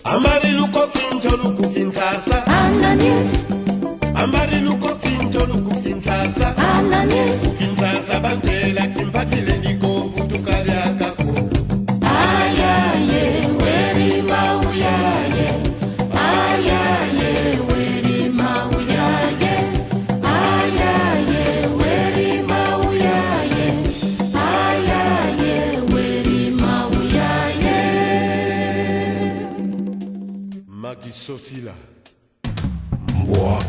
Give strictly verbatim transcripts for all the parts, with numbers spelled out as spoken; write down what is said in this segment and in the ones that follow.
Ambari luko Kinshasa. Anani. Ambari luko Kinshasa. Anani. Kinshasa bantela kimpa kilendi ko vutuka diaka ko. Ayaye, weri mauyaye. Ayaye, weri mauyaye. Ayaye, weri mauyaye. Ayaye, weri mauyaye. Makisosila. Mbwa.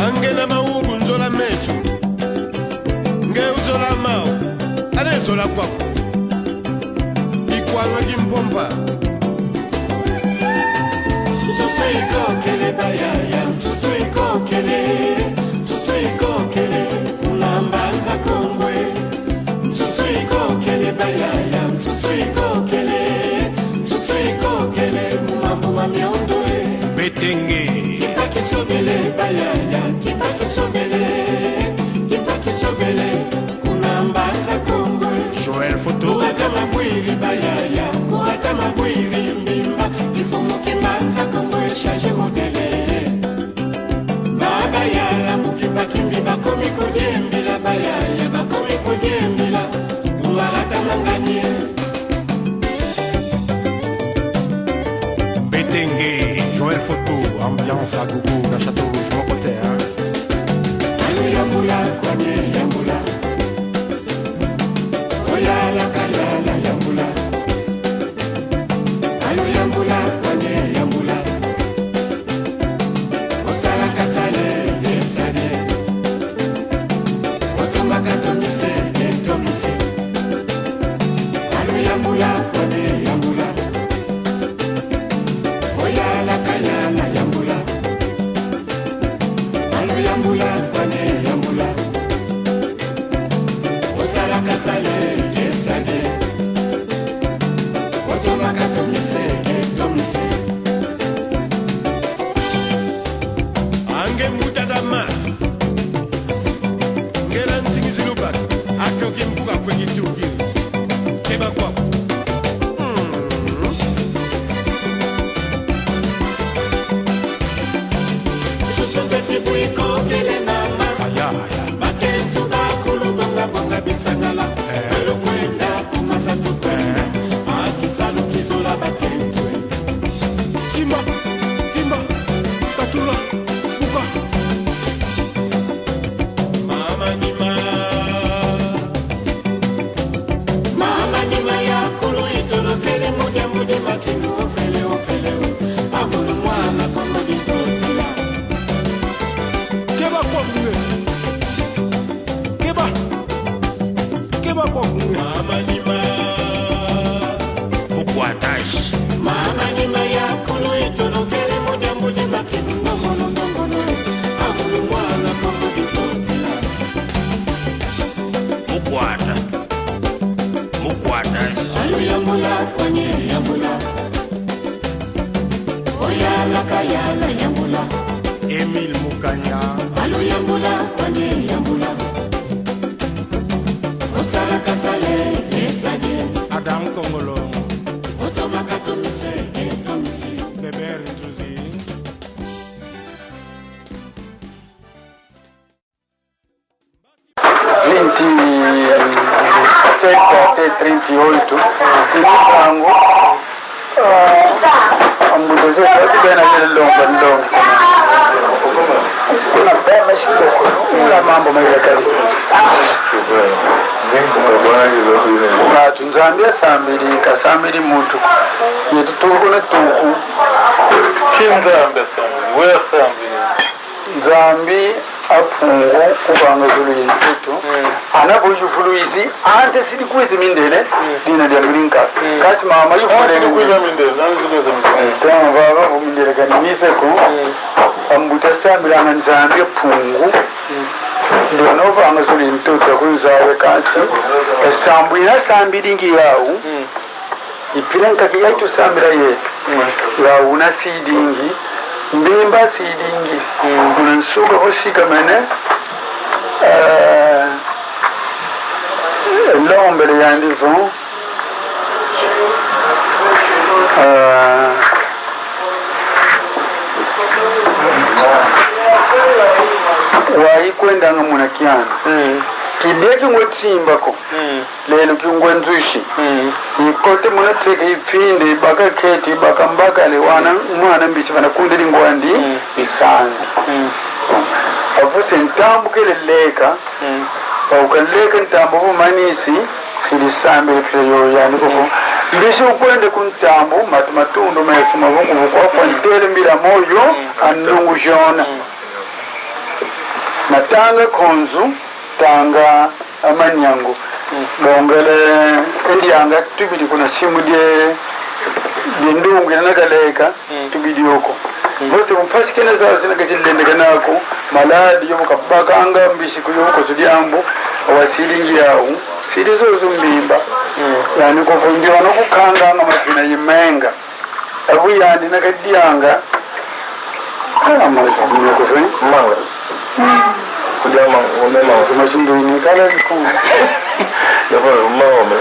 Angela maubu nzola meso. Nge uzola mau. Ane zola kwaku. Ikwanga kimpompa. Nsusu ikokele bayaya, nsusu ikokele, nsusu ikokele, kuna Mbanza Kongo e. Nsusu ikokele bayaya, nsusu ikokele, nsusu ikokele, mu mambu ma miondo e. Betenge. Kimpa kisobele bayaya, kimpa kisobele, kimpa kisobele. Kuna Mbanza Kongo. Joël Photo. Kuwata mabwiri bayaya, kuwata mabwiri mbimba, kifumu ki Mbanza Kongo, chargé modèle. Babayala mu kimpa kimbi bakomi kudiembila bayaya, bakomi kudiembila, kuwata manganie. Betenge, Joël Photo, ambiance à gogo, na Château Rouge, mon côté, hein. Alu yambula, kwani yambula. Oyala kayala yambula. Alu yambula, kwani yambula. Osala kasale, kesale. Otomaka tomise, ketomise. Alu yambula, kwani yambula. Oyala kayala yambula. Alu yambula, kwani yambula. Osala kasale, kesale. Otomaka tomise, ketomise. Ange mbuta Damas. Ngela nsingi zilubaka. Akio kimbuka kwe kitukili. Keba kwaku. Mm. Susu peti bwiko kele mama. Aya, aya. Bakentu bakulu bonga bonga bisangala. Eh. Elo kwenda kumasa tukwenda. Eh. Akisalu kizola bakentu. Simba, simba, katula, buka. Mama Nima. Mama Nima ya kulu itolokele mu diambu di makindu ofele, ofele, o. Amulu mwana Kongo ditotila. Keba kwa bunge. Keba. Keba kwa bunge. Mama Nima. Mukwatashi. Mama Nima ya kulu itolokele mu diambu di makindu ndongolo, ndongolo. Amulu mwana Kongo ditotila. Mukwata. Mukwata. Alu yambula, kwani yambula. Oyala kayala yambula. Emile Mukanya. Alu yambula, kwani yambula. Osala kasale, kesale. Adam Kongolo. Otomaka tomise, ketomise. Beber Nzuzi. Vinte e sete até trinta e oito, ni ntangu, ah, ambuta zetu, ati bena yele longa, longa. Kuna bema shikoko, ula mambo mayela kali. Atu Nzambi asambili, kasambili muntu. Yetu tuku na tuku. Ki Nzambi asambili, we asambili. Nzambi a Mpungu kuvanga zulu ye ntoto. Mm. Ana bo yuvulu izi, ante sidi kwete mindele, mm, dina dia mulinka. Mm. Kasi mama yuvulu. Ante kwete mindele, nani zulu kwete mindele? Eh, tema baba bo mindele kani mise ko. Mm. Ambuta sambilanga Nzambi a Mpungu. Mm. Ndio no vanga zulu ye ntoto ku nzaya kasi. E sambu ina sambilingi yau. Mm. Ipila nkaki yai tusambila ye. Mm. Yau una sidingi. Mbimba sidingi. Mm. Muna nsuka vo sikamene, eh, lombele yandi vo, eh, wayi kwendanga muna kiana. Mm. Kidia kingwe timba ko. Mm. Lelo kingwe nzushi. Mm. Ikote muna teke ipinde, ibaka keti, ibaka mbakale, wana mwana mbisi vana kundidi ngwandi, mm, isangi. Mm. Apo se ntambu kele leka, mm, pa ukaleka ntambu vo manisi, sidi sambile pile yo yani koko. Mm. Mbisi ukwende ku ntambu, matu matundu mefu mavuku vuku, kwa, mm, ntele mbila moyo, mm, a nlungu jona. Mm. Natanga konzu, tanga a manyangu. Mm. Bongele ndianga tubidi kuna simu die, die ndungu ina nakaleka, mm, tubidi oko. Mm. Vote mpasi kena zao zina kachilende kanako, maladi yobu kabakanga mbisi ku yobu kosu diambu, awa sidingi yau, sidi zozo mbimba. Mm. Yani kofu ndiona kukanganga mafina imenga. Abu yandi nakadianga. Kana mali kumina kufe. Manga. Kudia manga, ngome manga. Kuma sindu ini kala liku. Yapa manga me.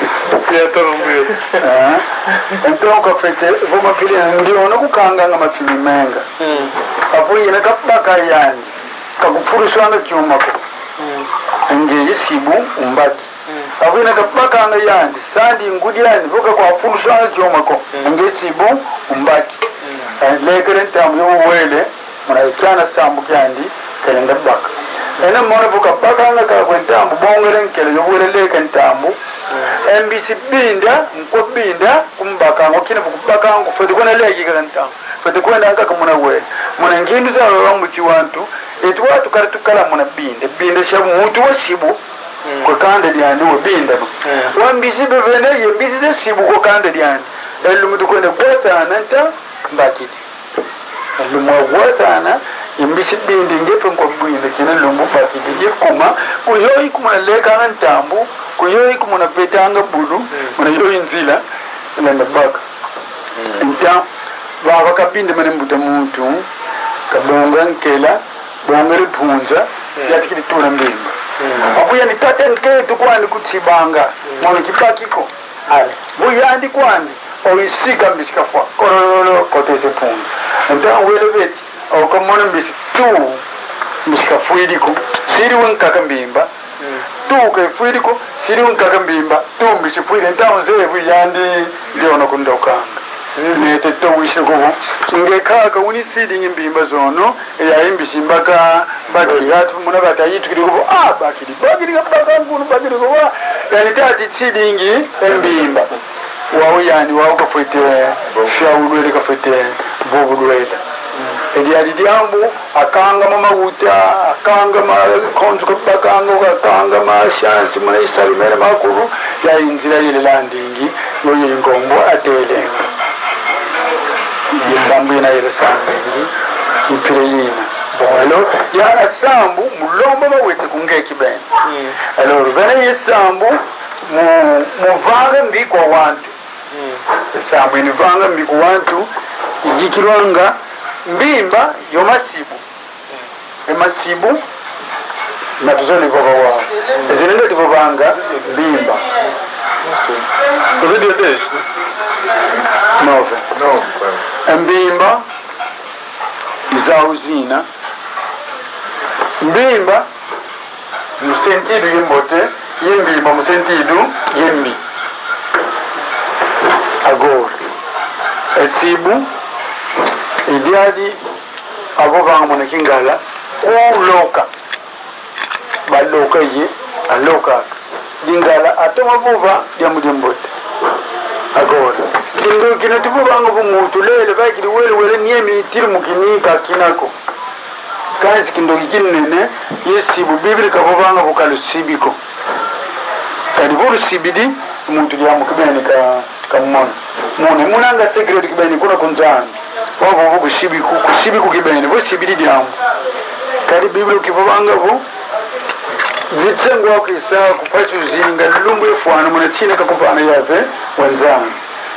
Kuya toro mbuyo. Ah. Então kafete, vo mapili ndiona kukanganga mafini menga. Mm. Abu yina kabaka yandi. Kakufuluswanga kiuma ko. Mm. Nge isibu umbaki. Mm. Abu ina kabakanga yandi, sandi ngudi yandi, vo kakwafuluswanga kiuma ko, mm, nge isibu umbaki. Mm. Eh, lekele ntambu yo uwele, muna kiana sambu kiandi, kele ndabaka. Ena mona vo kabakanga kakwe ntambu, bongele nkele yo uwele leka ntambu. Mm. E mbisi binda, nkwa binda, kumbakanga, kina vo kubakanga, fwete kwenda leki kala ntambu. Fwete kwenda nkaka muna wele. Muna ngindu za wa muti wantu, etu watu kala tukala muna binda. Binda sia mutu wa sibu. Mm. Kwa kanda diandi wa binda no. Mm. Wa mbisi bevene ye mbisi za sibu kwa kanda diandi. Elumu tukwende gwatana nta mbakidi. Elumu wa gwatana ye mbisi bindi ngepe nkwa bwinda kina lumbu mbakidi. Ye kuma, kuyoyi kumuna lekanga ntambu, kuyoyi kumuna vetanga bulu, mm, muna yoyi nzila, lenda baka. Mm. Então, vava kabindamene mbuta muntu, kabonga nkela, bongele punza, mm, yatikidi tula mbimba. Mm. Abu yani tata nketu kwani kutibanga, mm, mono kibaki ko. Ale. Bu yandi kwani, oisika mbisi kafwa. Korololo, kotese punza. Então, wele veti, okamona mbisi tu, mbisi kafwidi ko. Siri wenkaka mbimba. Mm. Tu kaifwidi ko, sidi unkaka mbimba, tu mbisi fwidi, nta unze ebu yandi ndiona kundokanga. Mm. Nete to wisi kubo. Nge kaka uni sidingi mbimba zono, ya imbisi mbaka, bakidi, mm, atu muna bata yitukidi kubo, ah, bakidi, bakidi, bakidi, bakidi kubo, yani tati sidingi, e mbimba. Wau yani, wau kafwete, fia ulwele kafwete, bobu ulwele. Edi adi diambu, akangama mauta, akangama konzu kabakanga, akangama shansi muna isali mene makulu, ya inzila yele landingi, yoyo ingongo atelenga. Isambu ina yele sambingi, ipile ina. Bon, alors, yana sambu, mulomba mawete kungeki bene. Mm. Alors, bene ye sambu, mu, muvanga mbi kwa wantu. Mm. Sambu ini vanga mbi ku wantu, ijikilwanga mbimba yo masibu. Mm. E masibu, matuzoli vova wau. Mm. Ezina ngati vovanga mbimba. Kuzidi ete? Nove. No. E mbimba, izau zina. Mbimba, mu sentido ye mbote, ye mbimba mu sentido ye mbi. Agora, esibu, idiadi, avovanga muna Kingala, kuloka. Baloka ye, aloka. Lingala atoma vova diambu dia mbote. Agora, kindo kina tuvovanga vo muntu lele, vaikidi wele wele niemi tiri mukini ka kina ko. Kansi kindoki kinene, ye sibu Biblia kavovanga vo kalusibi ko. Kadi vo lusibidi, muntu diambu kibeni ka, kamona. Muna, munanga segredo kibeni kuna ku Nzambi. Wavo vo kusibi ku, kusibi ku kibeni, vo sibidi diambu. Kadi Biblia kivovanga vo, zitsengo wa kwisa kupasi uzinga lumbu efwana muna tsina kakupana Yave wa Nzambi.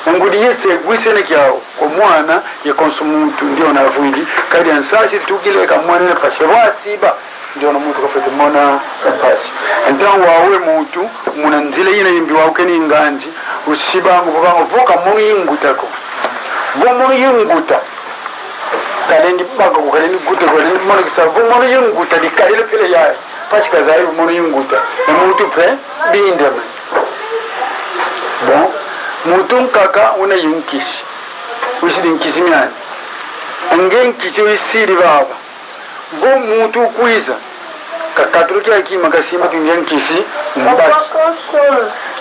Ngudi yese gwisene kiau kwa mwana ye konso muntu ndiona avwidi, kadi ansasi tukile kamwene mpasi. Wasiba ndiona muntu kafwete mona mpasi. Entamu wawe muntu muna nzila ina yimbi wau keni nganzi, usiba ngu baba ngu voka mono yinguta ko. Vo mono yinguta. Kalendi baka ko, kalendi guta ko, kalendi mono kisa. Vo mono yinguta, dikalile pila yayi. Mpasi kazayi mono yinguta. Na muntu pe, bindeme. Bon, muntu nkaka una ye nkisi. Usidi nkisi miani. Nge nkisi usidi baba. Vo muntu ukwiza, kakatula kia kima kasimba ti nge nkisi, mbaki.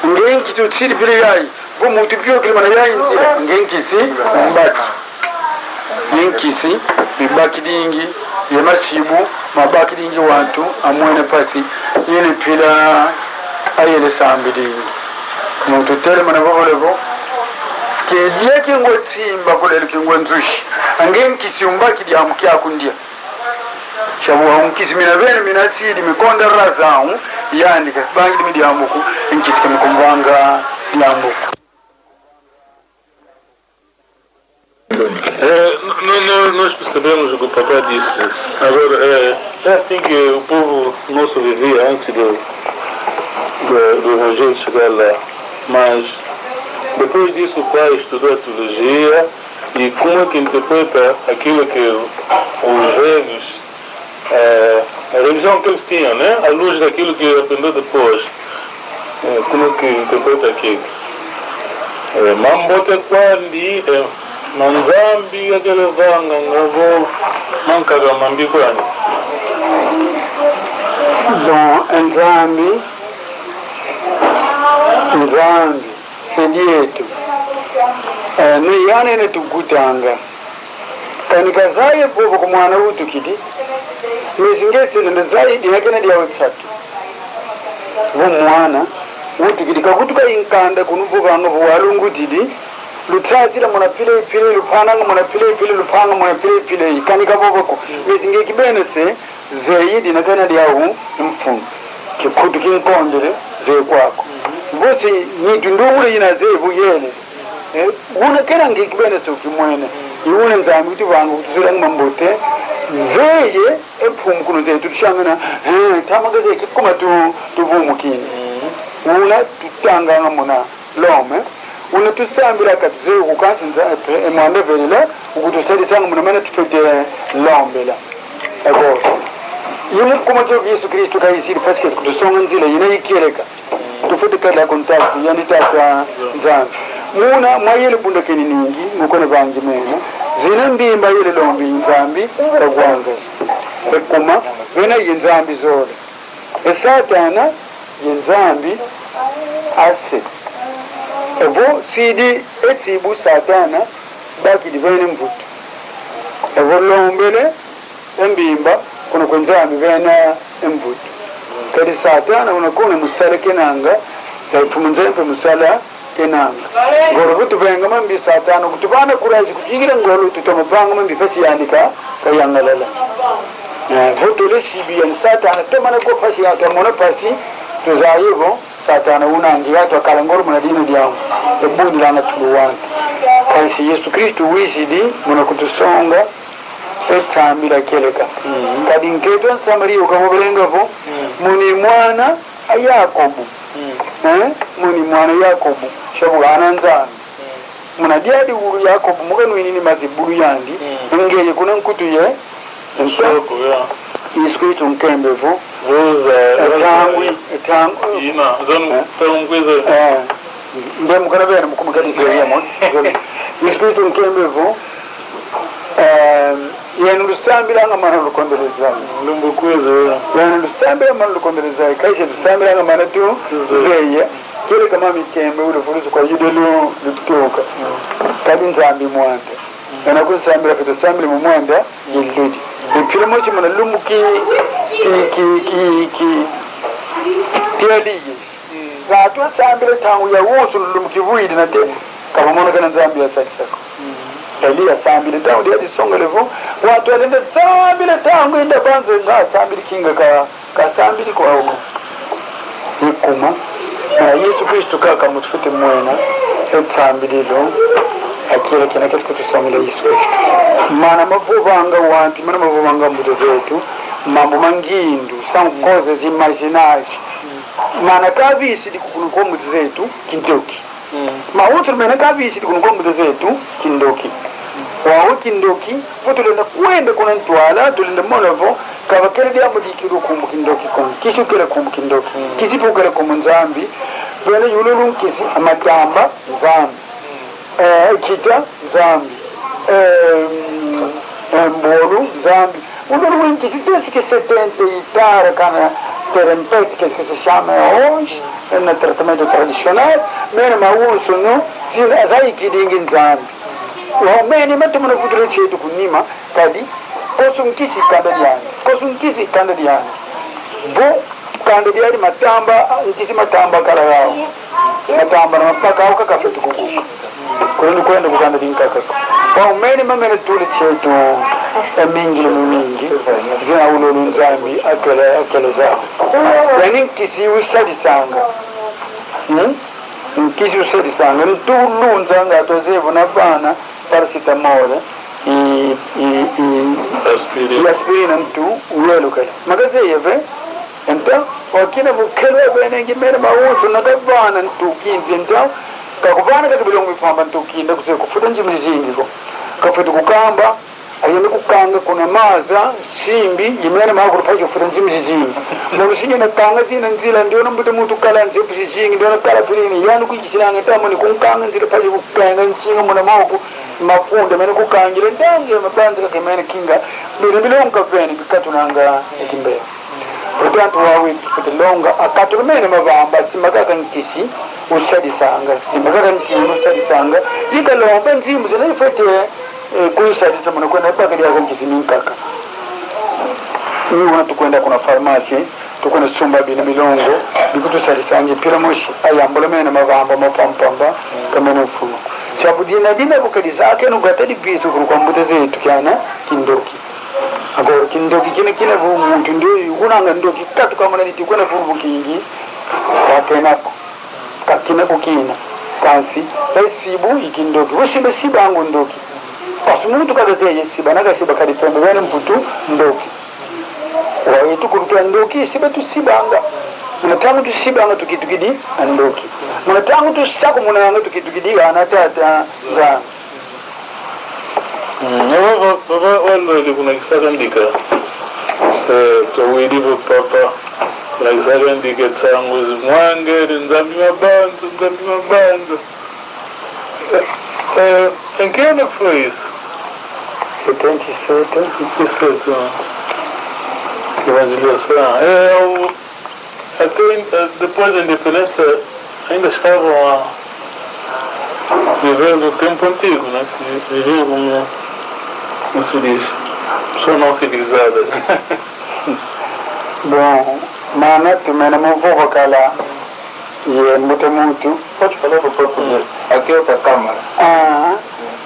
Nge nkisi usidi pili yayi. Vo muntu piokile mana yayi nzila, nge nkisi, mbaki. Ye nkisi mibakidingi, ye masibu mabakidingi wantu amwene mpasi, yene pila ayele sambidingi. Muntu telemana vovole vo, kedia kingwe tsimba kulelu kingwe nzushi, ange nkisi umbaki diambu kiaku ndia. Shabu au nkisi mina vene mina sidi mikonda razawu, yandi kavangidi mi diambu ku, nkisi kamikumvanga diambu ku. É, no-, no-, no-, nós percebemos o que o papá disse. Agora, é, é assim que o povo nosso vivia antes do, do, do Evangelho chegar lá. Mas depois disso, o pai estudou a teologia e como é que interpreta aquilo que os velhos, é, a religião que eles tinham, né? À luz daquilo que aprendeu depois. É, como é que interpreta aquilo? É, mambote kwandi, é, ma Nzambi akelevanga ngavo mankaka mambi kwandi. Bon, Nzambi, Nzambi, se dieto. É, ni yandi ene tugutanga. Kani kazaye vovo kwa mwana utukidi. Mezi nge sene ndazayi dina kena diau nsatu. Vo mwana utukidi kakutuka inkanda kunu vovanga vo walungudidi. Lutsatila muna pile pile, lupananga muna pile pile, lupanga muna pile pile. Kani kavova ko. Mezi nge kibene se, zeyi dina kena diau mfunu. Kikutu kinkondele, zeyi kwaku. Vosi nitu ndungule ina zeyi vo yele. Eh, una kena nge kibene so kimwene. I una Nzambi kutuvanga kutuzolanga mambote. Zeye, e mfumu kuno zeye tutishangana. Eh, tamanga zeye kikuma tu, tuvumukini. Una tutanganga muna lome. Una tusambila kati zeye kukansi Nza-, pe, e mwanda velela, ukutusalisanga muna mana tufwete lombela. Eko. Ye mu kuma kio Yesu Kristu kaisidi mpasi keti kutusonga nzila ina ikieleka. Tufwete kala ku ntatu, yandi Tata Nzambi. Muna mwayele bundakeni ningi, mukone vangi mena. Zina mbimba yele lombi Nzambi, kagwanga. E kuma, vena ye Nzambi zole. E Satana, ye Nzambi, ase. Evo sidi, esibu Satana, bakidi vene mvutu. Evo lombele, e mbimba, kuna kwe Nzambi vena e mvutu. Kadi Satana una kuna musala kenanga, ya Mfumu Nzambi musala kenanga. Ngolo vo tuvenga mambi Satana, kutuvana kuraji, kutuyikila ngolo, tutoma vanga mambi mpasi yandi ka, kayangalala. Eh, vo tole sibi yani Satana, tomana ko mpasi yatu, amona mpasi, tuzayi vo, Satana unangi yatu akala ngolo muna dina diamu, ebundilanga tulu wantu. Kansi Yesu Kristu wisidi, muna kutusonga, e sambila kieleka. Mhm. Kadi nkento Nsamaria ukavovelenga vo, mhm, muni mwana a Yakobo. Mhm. Eh? Muni mwana Yakobo. Shabu ana Nzambi. Mhm. Muna diadi ulu Yakobo, mukanwinini mazi bulu yandi. Mhm. Ngeye kuna nkutu ye. Nta-, Soko, ya. Yesu Kristu nkembe vo. Vuza, e ntangwi, vuza. E ntangwi. Ina, zonu, eh? Ntangwi kwiza. Eh. Mbe mukana bena mukumukadisa yemo. Yesu Kristu nkembe vo. Eh, yenu lusambilanga mana lukondeleza. Lumbu kwiza. Yenu lusambilanga mana lukondeleza. Kaisi lusambilanga mana tu. Tuze. Zeye. Kieleka mami kembe ule fulusu kwa Yuda lu, lutuka. Kadi Nzambi mwanda. Kana kunsambila fete sambila mu mwanda, ye ludi. Ipila mosi muna lumbu ki, ki, ki, ki, ki, tiadi Yesu. Watu wasambile ntangu ya wonso lumbu kivwidi nate, kavamona kana Nzambi yasadisa ko. Eli yasambile ntangu diadi songele vo, watu walenda sambile ntangu inda banze nga sambile kinga ka, kasambili kwau ko. Ikuma, na Yesu Kristu kaka mutufwete mwena, Sambililo, akila kina keti kutusongela Yesu Kristu. Mana mavovanga wantu, mana mavovanga mbuta zetu, mambu ma ngindu, são coisas imaginárias. Mana kavisidi kukunu kwa mbuta zetu, kindoki. Mm. Mawutru mena kavisidi kunu kwa mbuta zetu, kindoki. Wau kindoki, vo tulenda kwenda kuna ntwala, tulenda mona vo, ka vakele diambu dikidi kumbu kindoki ko. Nkisi ukele kumbu kindoki. Mm. Nkisi pe ukele kumbu Nzambi. Vena yulu lu nkisi, matamba, Nzambi. Eh, kita, Nzambi. Eh, mm, eh, mbolo, Nzambi. Unu windi, si penso que setenta e tal, kana terempete, que, que se chama hoje, eh, no tratamento tradicional, mene mawusu, no, zina, zaikidingi Nzambi. Wau mene, matomana futuro chetu kunima, kadi, kosu nkisi kanda diani, kosu nkisi kanda diani. Vo, kanda diani matamba, nkisi matamba kala wau. Matamba na mapaka au kakafeti kukuka. Kulu ni kwenda kukanda dinkaka. Kwa umene mamene tuli chetu, e mingi ni mingi. Zina ululu Nzambi, akele, akele zau. Yani nkisi usadisanga. Hmm? Nkisi usadisanga. Ntu ulunzanga, atu azevo na vana, paracetamol, i, i, i, aspirina. I aspirina ntu, uyelukela. Magazeye ve, Então, wakina vukelo wene ngi mene mawusu na kavana ntu kinzi. Então, kakuvana kaka bilongo mipamba ntu kinda kuse kufuta nzimi zingi ko. Kafwete kukamba, ayende kukanga kuna maza, simbi, yimene makuru pake kufuta nzimi zingi. Mono sinye na kanga zina nzila, ndiona mbuta muntu kala nzepu zingi, ndiona kala pilini, yanu kuikisilanga tamo ni kunkanga nzila pake kukenga nsinga muna moko, mafunda, mene kukangile, ndange, mabanza kake mene kinga, bene bilongo kavene, bikatunanga, ekimbele. Portanto, wau tufwete longa, akatula mene mavamba, simba kaka nkisi, usadisanga, simba kaka nkisi, usadisanga, ikalomba nzimbu zina ifwete, eh, kuisadisa muna kwenda baka diaka nkisi minkaka. Ni una tukwenda kuna farmácia, tukwenda sumba bina milongo, bikutusadisanga, pila mosi, ayambula mene mavamba, mapampamba, ka mene mfunu. Sabu dina, dina bukadi zake, nugata dibisu kulu kwa mbuta zetu kiana, kindoki. Agora, kindoki kina, kina vo muntu ndio, kunanga ndoki, katuka mwana niti, kuna furu bukingi, kakena ko. Kakina kukina. Kansi, esibu, ikindoki. Usiba, siba angu ndoki. Pasu muntu kaka zeye siba, naka siba kadi pembe, wene mputu, ndoki. Wayetu kulu twa ndoki, siba tusibanga. Muna tangu tusibanga tukitukidi, andoki. Muna tangu tusakumunanga tukitukidi, ana tata, za. Mm, papa, papa, walwele kuna kisaka ndika. Eh, tawidi vo papa, kuna kisaka ndika tsangu zi, mwangele, Nzambi mabanza, Nzambi mabanza. Eh, eh, em que ano que foi isso? Setenta e sete. Setenta e sete, ah. Evangelho Sá. É, o Até, eh, depois da independência, ainda estavam a viver no tempo antigo, né? Que viviam como, como se diz, pessoas não civilizadas. Bom, mana tumene mavova kala, ye mbuta muntu. Pode falar pro próprio, hum, aqui é outra câmara. Ah.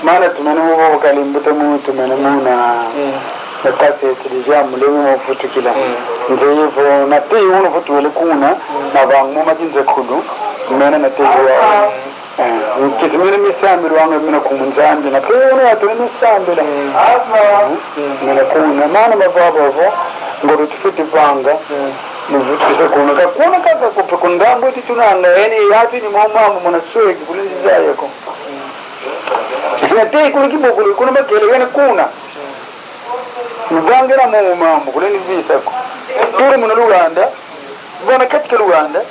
Mana tumene mavova kala mbuta muntu mene muna. Mm. Na kasete deja mulenge mafutukila. Mm. Nze ivo na te unu futuele kuna, mm, na vangu mama kinze kudu, mene na te iwa. Mm. Eh, nkisi mene misambilwanga mina kumu Nzambi, na te unu ya tule misambila. Mm. Mm. Mina kuna, mana mavava vo, ngolo tufiti vanga, mm, muvutukisa kuna, ka kuna kaka kupe kundambu eti tunanga, eni yatu ni mama muna sweki, kuli nzaya ko. Mm. Zina te kuna kibokolo, kuna makele, wena kuna. Mubangila momo mambu, kule ni visa ko. Tuli muna Luganda, vana katika Luganda,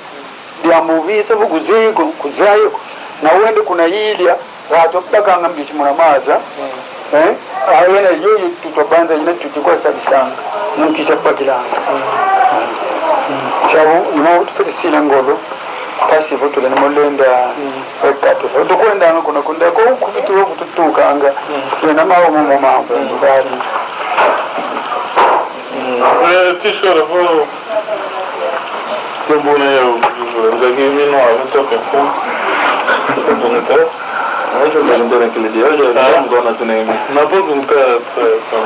diambu visa vo kuzeye ko, kuzaye ko. Na wende kuna ilya, rato bakanga mbisi muna maza. Eh? Ayena yoyo tutwa banza ina tuti kwa sadisanga. Munkisha bakilanga. Sabu, ina utu fete sila ngolo. Kasi vo tulenda mulenda, mm, wekatu. Tukwendanga kuna kunda ko kufiti wo kututukanga. Mm. Yena mawo momo mambu, mm, bali. Mm. Eh, tishora vo. Tembo na yo, nzaki mino a toke fo. Nzaki mino a toke fo. Nzaki mino a toke fo. Nzaki mino a toke fo. Nzaki mino a toke fo.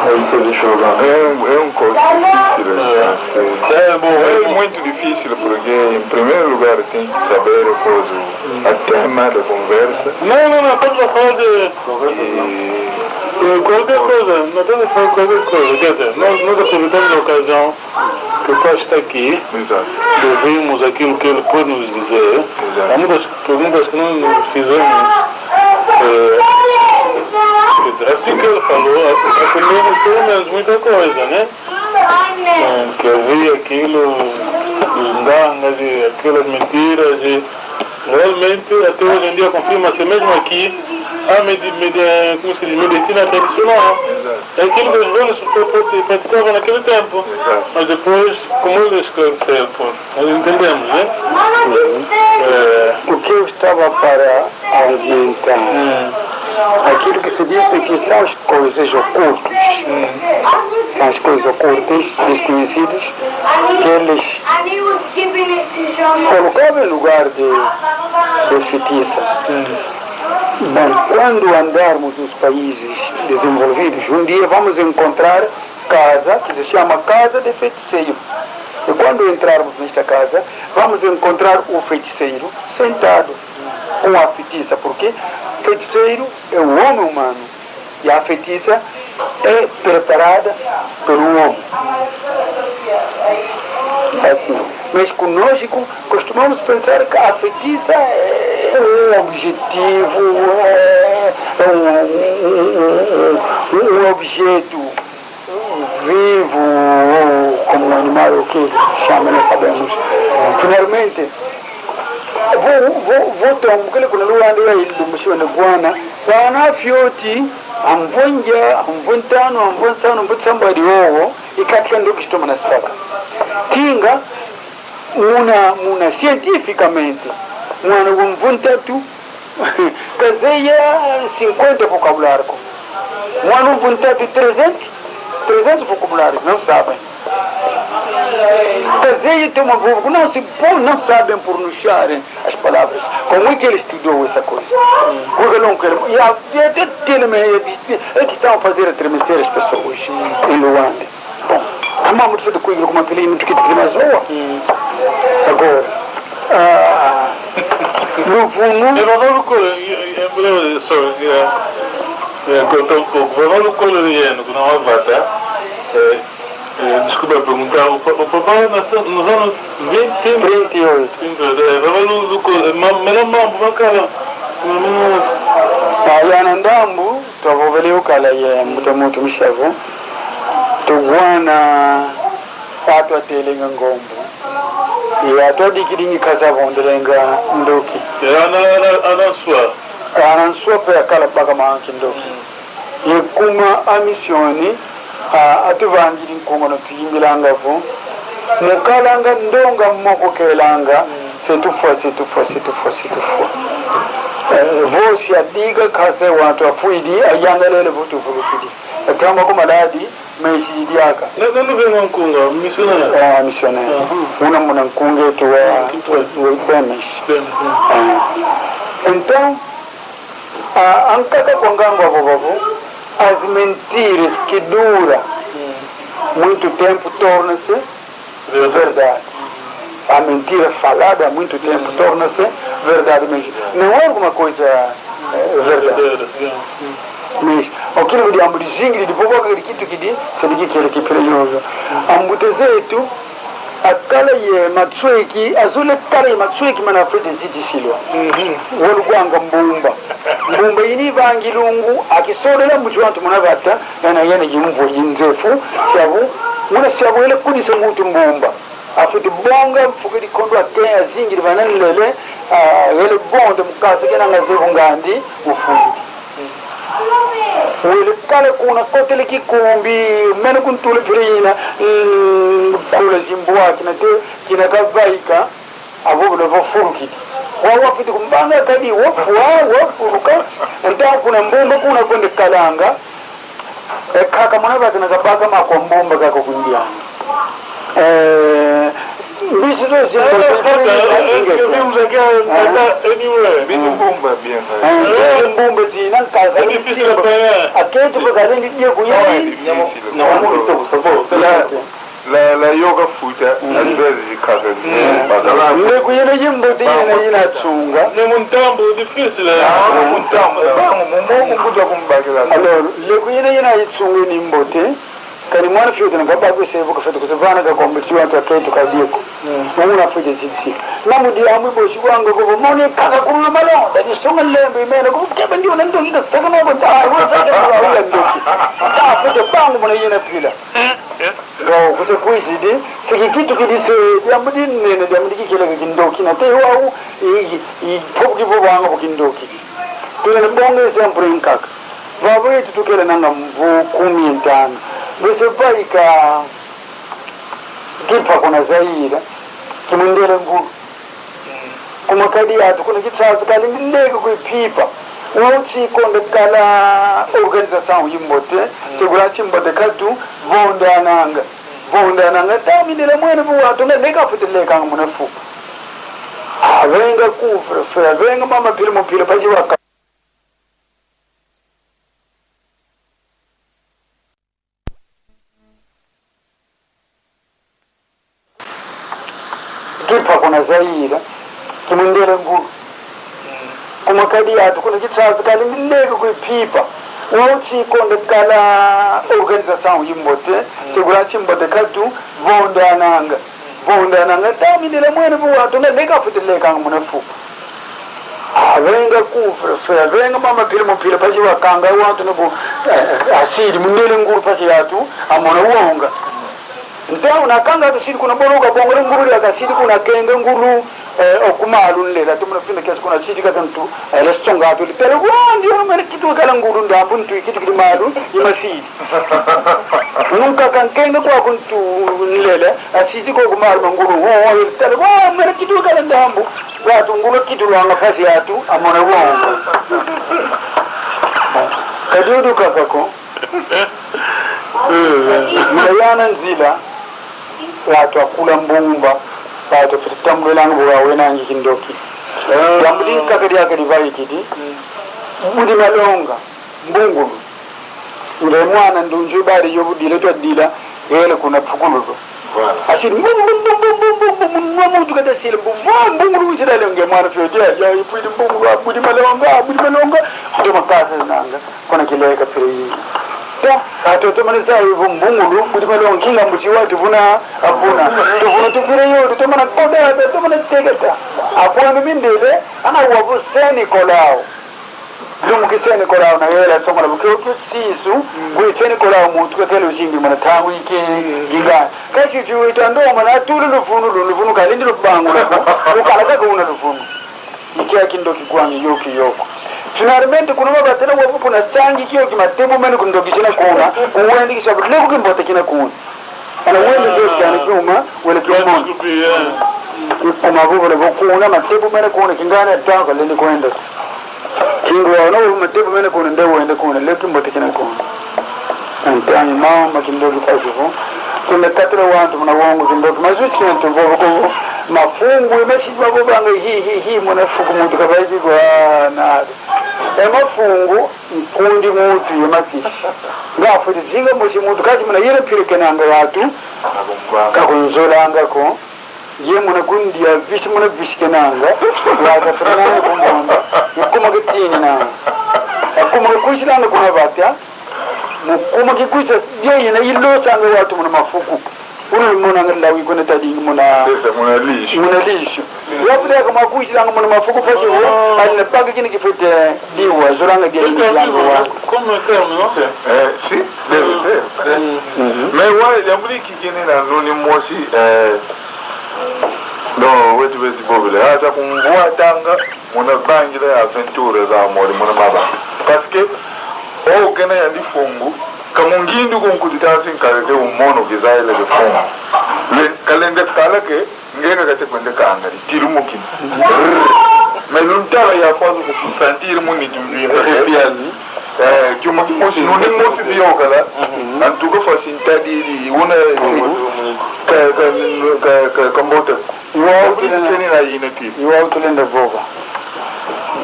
Isso é de chorar. É um, é um corte difícil, né? É. É, bom, é muito difícil porque, em primeiro lugar, tem que saber, pois, o, a tema da conversa. Não, não, não, estamos a falar de, de qualquer coisa, não estamos a falar de qualquer coisa. Quer dizer, nós, nós aproveitamos a ocasião que o pai está aqui, exato, de ouvirmos aquilo que ele pode nos dizer. Exato. Há muitas perguntas que nós nos fizemos. É, quer dizer, assim que ele falou, aprendemos pelo menos muita coisa, né? É, que havia aquilo, os ngangas e aquelas mentiras, e realmente até hoje em dia confirma-se, mesmo aqui, a medi medi como se diz, medicina tradicional. Exato. É aquilo que os velhos praticavam naquele tempo. Exato. Mas depois, como eles esclareceram, pô, nós entendemos, né? Uhum. É. O que eu estava para argumentar, hum, aquilo que se diz que são as coisas ocultas. Hum. São as coisas ocultas, desconhecidas, que eles colocavam em lugar de, de feitiça. Hum. Bem, quando andarmos nos países desenvolvidos, um dia vamos encontrar casa que se chama casa de feiticeiro. E quando entrarmos nesta casa, vamos encontrar o feiticeiro sentado com a feitiça, porque feiticeiro é o homem humano e a feitiça é preparada pelo homem. Assim, mas conosco costumamos pensar que a feitiça é um objetivo, é, é um, um, um, um, um objeto vivo, ou como um animal, o que se chama, não sabemos. Finalmente, vou, vou, vou tomar, aquele que não anda aí, do Museu de Guana, Guana Fioti, amvonja, amvontano, amvonsano, amvonsamba de ovo, e katika ndoki sitoma na saka. Tinga, muna, muna, cientificamente, mwana wa mvontatu, kazeya cinquenta vocabulário ko. Mwana mvontatu trezentos, trezentos vocabulários, não sabem. Kazeya toma vovo, não se po-, não sabem pronunciar as palavras. Como é que ele estudou essa coisa? Porque não quer, e a, e até tem, é que estão a fazer a tremecer as pessoas em Luanda. Bom, amamos tudo com o grupo Mapilini, tudo que tem mais rua. Hum. Agora, ah, no fundo. É, vavá lukolo, é, é, é, sorry, é, é, cortou um pouco. Vavá lukolo de ano, que não avata. É, é, desculpa perguntar, o pa-, o papá nasceu nos anos vinte? Trinta e oito. Trinta e oito, é, vavá lu-, lukolo, é, ma-, mela mambu, makala. Mambu. Ah, ya na ndambu. Twavovele ukala ye mbuta muntu Mishavu. Tuwana atu atelenga ngombo. Ye atu adikidingi kasa vondelenga ndoki. Ye ana, ana, ana nswa. Ana nswa pe akala baka manki ndoki. Mm. Ye kuma a misioni, a, atuvangidi nkunga no tuyimbilanga vo, mukalanga ndonga moko kelanga, mm, se tufwa, se tufwa, se tufwa, se tufwa. Eh, vo si adiga kasa wantu afwidi, ayangalele vo tuvulukidi. Atamba ku maladi, meshi diaka. Na, na, na, na nkunga, missionaire. Ah, missionaire. Aham. Una muna nkunga etu wa, ah, wa, wa Benes. Benes, ah. Ah. Então, ah, ankaka kwa ngangu avo vavo, as mentiras que dura, hum, muito tempo torna-se verdade. A mentira falada há muito tempo, hum, torna-se verdade mesmo. Não é alguma coisa, eh, verdade. Verdadeira, yeah. Hum. Mas, aquilo que diambu dizingiri, depois, qualquer kitu que diz, se liga que ele que pela yoga. Ambuta zetu, akala ye Matsueki, azule kala ye Matsueki mana fete ziti silwa. Mhm. Walukwanga mbumba. Mbumba ini vangi lungu, akisodela mbuti wantu muna vata, yana, yana yimvwa yinzefu, siavu, muna siavu ele kudisa muntu mbumba. Afwete bonga mfuka dikondo ake azingiri vana nlele, ah, ele bonde mukasa kena nga zevu ngandi, mufundiki. Wele kala kuna kotele kikumbi, mene kuntula pirina, mm, kula zimbwa kina te, kina kavaika, avo bula vafurukidi. Wa wafiti kumbanga kadi, wafwa, wafuluka, nta kuna mbumba kuna kwende kalanga, e kaka mwana vata na kabaka makwa mbumba kako kundia. Eh, mbisi zo zimbo. Eh, eh, eh, eh, eh, anywhere. Mbisi mbumba, bien, eh. Eh, mbisi mbumba zina, nkaka, eh, aketi pakale ndi die kunyai. Na wamuri to kusabo. La, la yoka futa, mm, às vezes, kaka, mm, bakala. Ndeku yina yimbote yina yina tsunga. Ni mu ntambu difícil, ah, mu ntambu. Bangu, mu, mu, mu kuta kumbakila. Alors, ndeku yina yina itsunga ni mbote. Kani mwana fioti na kabakwe sevo kafete kuzavana kakombo tiwa twa keto kadieko. Mm. Mwana fioti sisi. Na mu diambu bosi kwanga ko mone kaka kulula malonda. Ni songa lembe mena ko keba ndio na ndoki kasaka na ko ta, wa saka na wa ndoki. Ta, fioti bangu mwana yina pila. Bon, kusa kwizidi, si kikitukidi se, diambu dinene, diambu dikikeleka kindoki, na te wau, i, i, i, popo kivo banga bo kindoki. Tuna na bonga exemplo nkaka. Vavo yetu tukele nanga mvu kumi ye ntanu. Bese vaika kipa kuna Zaire, kimundele ngulu. Kuma kadi atu kuna kitsazi kali ndeke kwipipa. Wau chikonda kala organização yimbote, mm, segura chimbote katu, vondananga. Vondananga, taminila mwene bu watu, na leka futi lekanga muna fuku. Avenga kufra, fera, avenga mama pila mu pila, paji waka. Kipa kuna Zaire, kimundele ngulu. Kuma kadi atu kuna kitsazi kali ndeke kwipipa. Wau chikonda kala organização yimbote, mm, segura chimbote katu, vondananga. Vondananga, taminila mwene bu watu, na leka futi lekanga muna fuku. Avenga kufra, fera, avenga mama pila mu pila, paji wakanga watu na bu, eh, asidi, mundele ngulu pasi yatu, amona wonga. Nte una kanga tusidi kuna bolo kabonga ngulu ya kasidi kuna kenga ngulu, eh, oku malu nlela, tumuna fina kiasi kuna sidi katantu, eh, lesonga tu, litele, wa, ndio, mene kitu kala ngulu ndambu ntu, kitu kili malu, ima sidi. Nunka kankenga kwa kuntu nlela, asidi kwa oku malu ma ngulu, wo, wo, litele, wa, mene kitu kala ndambu, watu ngulu kitu lwanga fasi yatu, amona wo. Kadudu kakako. Muna yana nzila, watu akula mbumba, watu fiti tambulanga bo wena ngi kindoki. Ah. Tambuli kaka diaka divaikidi. Mm. Budi malonga, mbungulu. Nge mwana ndunju bari yo budila twadila, ele kuna pukululo. Voilà. Asidi mbu, mbu, mbu, mwa muntu kata sila mbu, mwa mbungulu wizila le nge mwana fioti, ya, ya, ipwidi mbungulu, ah, budi malonga, ah, budi malonga. Ndo makasa nanga. Kuna kileka pire yi. Ta, ato tomana sa ivo mbungulu, kuti malonga kinga mbuti watu vuna, avuna. Tuvuna tupire yo, tutomana koda, tutomana tegeta. Akwanu mindele, ana wavu Saint Nicolau. Lumu ki Saint Nicolau na yela songa na bukio ki sisu, kuli Saint Nicolau muntu katele usingi mana tangu iki, ginga. Kasi tu itando mana tulu luvunu, luvunu kalindi lubangula, lukala kaka una luvunu. Ikia kindoki kwani yoki yoko. Finalmente, kuna mabatela wavu kuna sangi kio ki matebu mene kundoki sina kuna, kuwendi kisa butile ku kimbote kina kuna. Ana wende ndio kani kiuma, wele kiuma. Ikuma bubule bukuna, matebu mene kuna, kingana tanga, lendi kwenda. Kingu wa, no, matebu mene kuna, nde wende kuna, le kimbote kina kuna. Antangi mama kindoki pasivo. Kuna katula wantu muna wongo kindoki. Mazuchi ntu vovo ko mafungu, imesi vovo banga hi, hi, hi, muna fuku muntu kabaiki kwa na. E mafungu, nkundi muntu, ye mafisi. Nga futi zinga mosi muntu, kati muna yele pile kenanga watu. Kakunzolanga ko. Ye muna kundi ya visi muna visi kenanga, wata fernanga kumbonda, ikuma ketini nanga. Ikuma kekwisilanga kuna vata, mukuma kekwisa, ye yina ilosanga watu muna mafuku. Unu lumonanga lawi kuna tadingi muna, muna lisho. Muna lisho. Wafu deka makwisilanga muna mafuku pasi wo, ali na paka kina kifete diwa, zolanga dia ni diwa. Comme un terme, non? Eh, si, deve, deve. Mais ouais, il y a Kikini na nuni mosi, eh, no, weti, weti bobile. Ata kumvwatanga, muna bangila ya aventura za mori, muna maba. Parce que, o kena yandi fungu, ka mungindu kunkudita si nkala ke umono kizaile ke fungu. Le, kalende kala ke, nge ka kate kwende kangari, tilu mukini. Mais luntala ya kwazu kusentir mu nitu mbimba. Eh, kiuma kimosi, nuni mosi biokala. En tout cas, fasi ntadidi, una, ka, ka, ka, ka, ka mbota. Iwa utulenda, keni na ina ki. Iwa utulenda vova.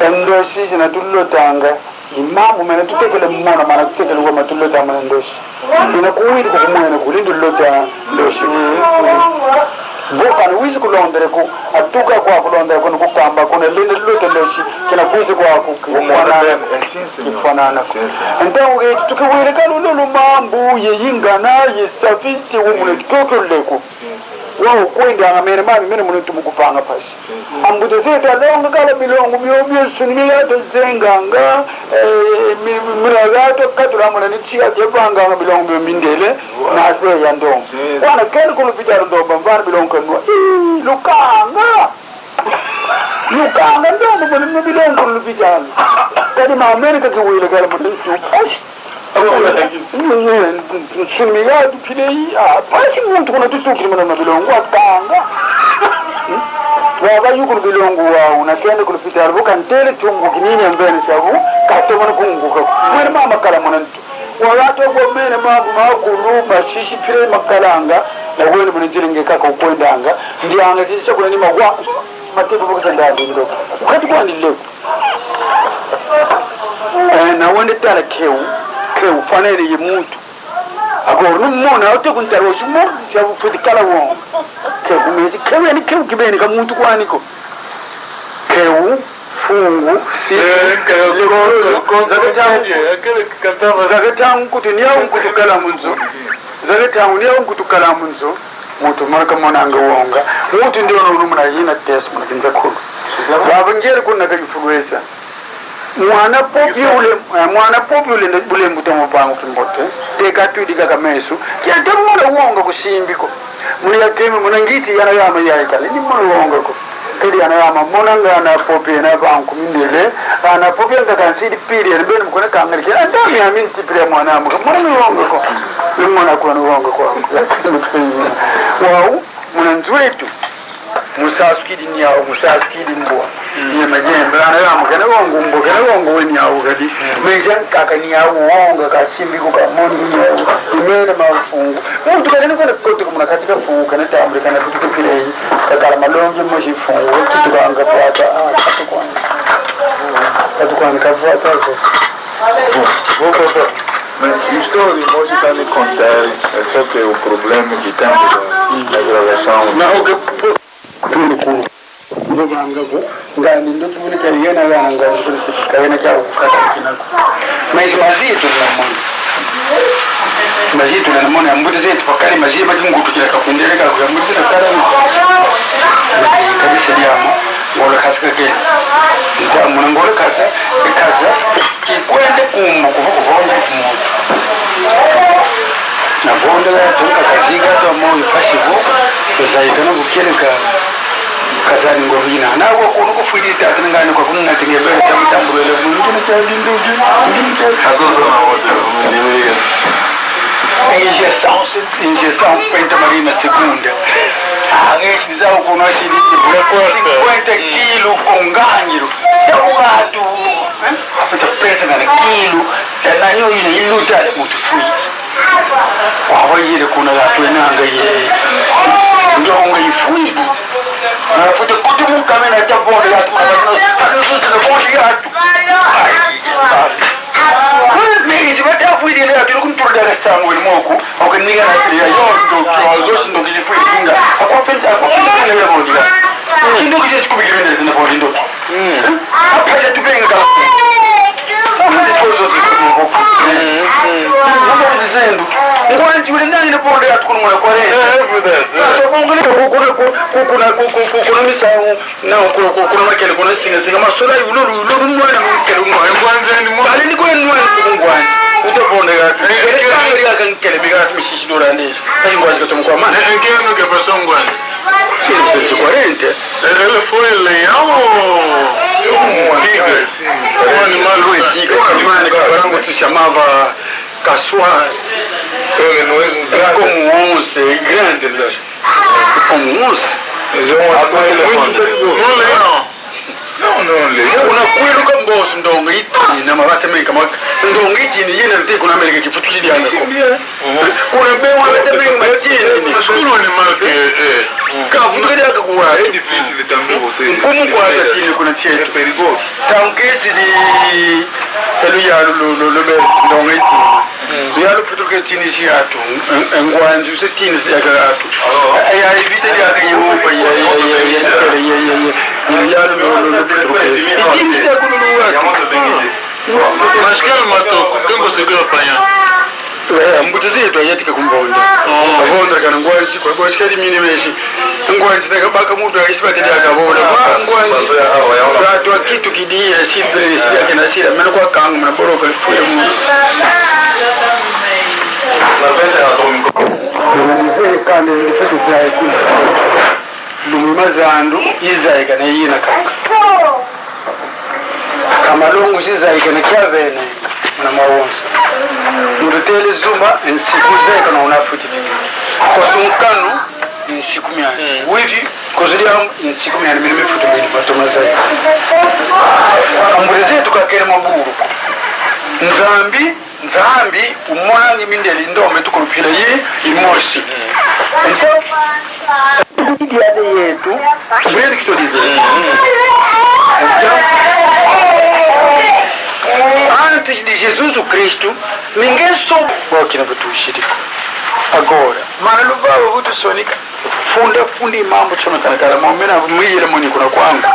Endo sisi na tulotanga. I mambu mena tutekele mona, mana tutekele wau, ma tulota mana ndosi. Ina kuwidi kukumwene kulendi lota ndosi. Bo kana wizi kulondele ko, atuka kwa kulondele kuna kukamba, kuna lendi lota ndosi, kina kwizi kwaku kifwanana. Kifwanana ko. Entamu ke tukiwele kalulu mambu ye ingana, ye safisi, wo muna tukokele ko. Wau kwendanga mene mami mene muna tumukupanga mpasi. Ambuta zetu alonga kala milongo miomio, nsuni miato zenganga, eh, mi-, mi-, mina gato katula muna ni tia kevanganga milongo mio mindele, na zwe ya ndongo. Wana kele ku lupitalu ndomba mvana milongo kenua. Ii, lukanga. Lukanga ndomba muna milongo ku lupitalu. Kadi mama mene kakiwele kala muna ntu. Ai. Nsuni miato pile i, ah, mpasi muntu kuna tutukile muna mabilongo akanga. Hmm? Waba yukulu bilongo wau, nakenda ku lupitalu, bu kantele chungu kinini ambene sabu, katomana kunguka. Mwene mama kala muna ntu. Wala to kwa mene mambu makulu, masisi pile makalanga, na wene muna nzila nge kaka ukwendanga, ndianga sisa kuna ni magwa, matepo bakisa ndandi ndo. Ukati kwa ni leku. Eh, na wende tala keu, keu fwanene ye muntu. Agora, numona, ute kuntala osi mo, sia bufwete kala wonga. Keu kumezi, keu yani keu kibeni ka muntu kwani ko. Keu, fungu, si, eh, keu, lekolo, keu, zakatamu, eh, kele katama. Zakatamu nkutu, niau nkutu kala mu nzo. Zakatamu, niau nkutu kala mu nzo. Muntu mwana kamonanga wonga. Muntu ndio no numuna yina teso muna kinza kulu. Baba ngere kuna kayifulwesa. Mwana popi ule, eh, mwana popi ule nde, ule mbuta mpangu kimbote. Teka twidi kaka meso. Kia te mwana wonga kusimbi ko. Muli ya keme mwana ngiti yana yama ya ikale. Ni mwana wonga ko. Kadi ana yama mona nga ana popi na banku mindele. Ana popi nga kansidi pili ya beni mkona kangari. Kia anda mi amin tipili ya mwana amuka. Mwana wonga ko. Ni mwana kwa wonga ko. Wau. Muna nzo eto, musasukidi niau, musasukidi mbwa. Mm. Ye majembe, ana yama kena wongo mbwa, kena wongo we niau kadi. Mm. Meja nkaka niau wonga, kasimbi ko kamoni niau. Imene mafungu. Muntu kena ni kona kote kumuna katika fungu, kena tambule, kena tukutukile. Kakala malongi mosi fungu, tutukanga pwata, ah, katukwani. Katukwani, kafwata zo. Vou, vou, vou. Mas história, vou te dar me contar, é só que o problema que tem na gravação. Não, o que... Kutuli kulu. Ngo banga ko, nga ni ndo tubule kia yena yana nga ndo tubule kia yena kia ukata kinako. Mas mazitu na mwana. Mazitu na mwana, mbuta zetu pakali mazitu mati ngutu kila kakundele ka kuya mbuta zetu kala. Mazitu kadi sediamo, ngolo kasika ke. Nta mwana ngolo kasa, kasa. Kikwende kumbu kuvu kuvonda kumuntu. Na vonda ya tonka kaziga to mo ipasi vo, kuzayika na kukieleka kazani ngorina. Na kwa kunu kufwidi tatu ngani kwa kunu natinge bele tamu tambulele muntu na kia dindu dindu. Adozo na wote, ni mwiga. Injeção, injeção cinquenta marina segunda. Age kizao kuno sidi cinquenta kilo konganyiru. Sabu watu. Afita pesa na kilu, ya nanyo ina iluta le mutu fwidi. Wawa yele kuna la twenanga ye. Ndonga ifwidi. Na futa kutu muka mena tabonda ya tu kama no. Anu zutu na bondi ya tu. Ai, ai. Ni iti bata fwidi le ya tu kuntura dala sangu ni moku. Oke niga na ya yo ndo kwa zosi ndo kiji fwidi kinga. Akwa penta, akwa penta kuna ya bondi ya. Kindo kiji sikubikirende na bondi ndo. Mm. Apa ya tubenga kala. Mama ni tozo tu. Mm, mm. Mama ni zendo. Ngwanji ule nani na bonde ya tukunu mwana kwa rende. Eh, every day. Yeah. So bongo ni ku-, ku-, ku-, ku-, kuna, ku-, ku-, ku-, kuna misangu. Na ku-, ku-, kuna makele, kuna singa, singa. Masura yu lulu, lulu mwana mkele mwana. Ngwanji ni mwana. Kale ni kwa mwana ngwanji. Uta bonde ya. Eh, eh, eh. Kele kanga ya kankele, biga tu misisi dora ndesi. Kale ngwanji katomu kwa mana. Eh, eh, kele no ke paso ngwanji. Mil novecentos e quarenta. Ele foi leão ou tigre? Um animal. Foi tigre, animal que o Frango se chamava caçoar. Ele não é grande. Como onça, é grande, né? Como onça. Ele é um animal muito perigoso. Um leão. Una kwiluka mboso ndonga itini na mavata mengi kama ndonga itini yina nte kuna Amerika kifutu kidi anga ko. Kuna be una vata mengi matini. Sukulu ni malke, eh. Ka vutu kadi aka kuwa. Nkumu kwa tatini kuna tieto. Tankesi di elu ya lu, lu, lu, lu be ndonga itini. Ya luputuke tini si atu, e, e, ngwanzi use tini si diaka atu. Ya ivita diaka Yehova, ya, ya, ya, ya, ya, ya, ya, ya, ya, ya, lu, lu, lu, luputuke. Itini si diaka lu, lu, atu. Masikali mato, kengo sekela panya. Eh, mbuta zetu ayatika kumvonda. Oh. Avonda kana ngwanzi, kwa, kwa sikali mini mesi. Ngwanzi na kabaka muntu ya isipate dia kabona. Ngwanzi. Tatu wa kitu kidi ya sipele ni sidia kena sila. Meno kwa kangu mna boroka fuya mu. Mzee kande ni fetu za ikulu. Lumi mazandu iza ikana yina kaka. Kamalungu si zaikene kiavene muna mawonso. Muntu tele zuma nsiku zaikana unafutidi. Kwa sunkanu nsiku miani. Mm. Wivi kuzidi amu nsiku miani mini mifutu mini matoma zaikana. Ambuta zetu kakele maburu. Nzambi Nzambi umonangi mindele indombe tukulupila yi imosi. Nto, tukutidi ade yetu, mbweni kitodize. Nto, antes de Jesus Cristo, ninguém soube. Wakina butushiriko. Agora, mana luvava butusonika. Funda, funda i mambu tsona kana kala, mo mena mwiyela moni kuna kwangu.